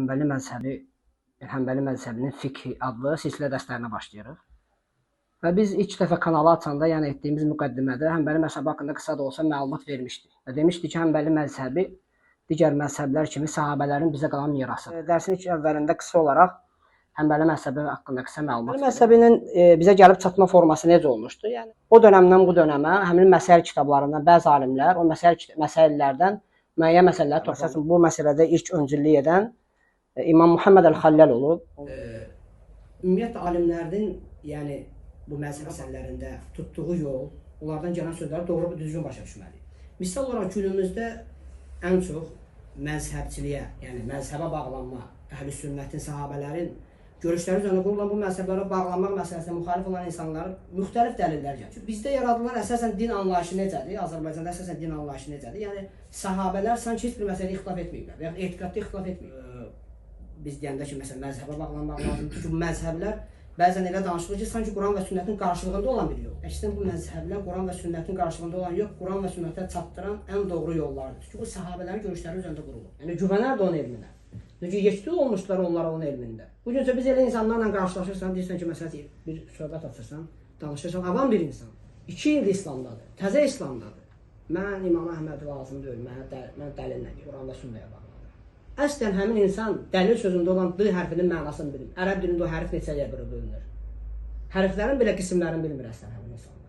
Həmbəli məzhəbi, Həmbəli məzhəbinin fiqhi adlı silsilə dərslərinə başlayırıq. Və biz ilk dəfə kanalı açanda, yəni etdiyimiz müqəddimədə Həmbəli məzhəbi haqqında qısa da olsa məlumat vermişdik. Və demişdik ki, Həmbəli məzhəbi digər məzhəblər kimi sahabələrin bizə qalan mirasıdır. Dərsin ilk əvvəlində qısa olaraq Həmbəli məzhəbi haqqında qısa məlumat. Həmbəli məzhəbinin bizə gəlib çatma forması necə olmuşdu? Yəni o dönəmdən bu dönəmə həmin məsail kitablarından bəzi alimlər o məsaillərdən müəyyən məsələlər toplamışlar. Bu məsələdə ilk öncülük edən İmam Muhammed Əl-Xəllal olub. Ümumiyyətlə alimlərin, yəni bu məzhəb məsələlərində tutduğu yol, onlardan gələn sözləri doğru və düzgün başa düşməliyik. Misal olaraq günümüzdə ən çox məzhəbçiliyə, yəni məzhəbə bağlanma, əhl-i sünnətin, sahabələrin görüşləri üzərində qurulan bu məzhəblərə bağlanmaq məsələsinə müxalif olan insanların müxtəlif dəlillər gəlir. Çünki bizdə yaradılan əsasən din anlayışı necədir? Azərbaycanda əsasən din anlayışı necədir? Yəni sahabələr sanki heç bir məsələdə ixtilaf etməyiblər və ya etiqadda ixtilaf etməyiblər. Biz deyəndə ki, məsələn, məzhəbə bağlanmaq lazımdır. Çünki bu məzhəblər bəzən elə danışılır ki, sanki Quran və sünnətin qarşılığında olan bir yol. Əksinə bu məzhəblər Quran və sünnətin qarşılığında olan yox, Quran və sünnətə çatdıran ən doğru yollardır. Çünki bu sahabələrin görüşləri üzərində qurulur. Yəni güvənər də onun elminə. Çünki yekdil olmuşlar onlara onun elmində. Bu gün isə biz elə insanlarla qarşılaşırsan, deyirsən ki, məsələn, bir söhbət açırsan, danışırsan, avam bir insan. 2 ildir İslamdadır, təzə İslamdadır. Mən İmam Əhməd lazım deyil, mən dəlillə, Quran və sünnəyə bağlanıram. Əslən həmin insan dəlil sözündə olan D hərfinin mənasını bilmir. Ərəb dilində o hərf neçəyə bölünür? Hərflərin belə qismlərini bilmir əslən həmin insanlar.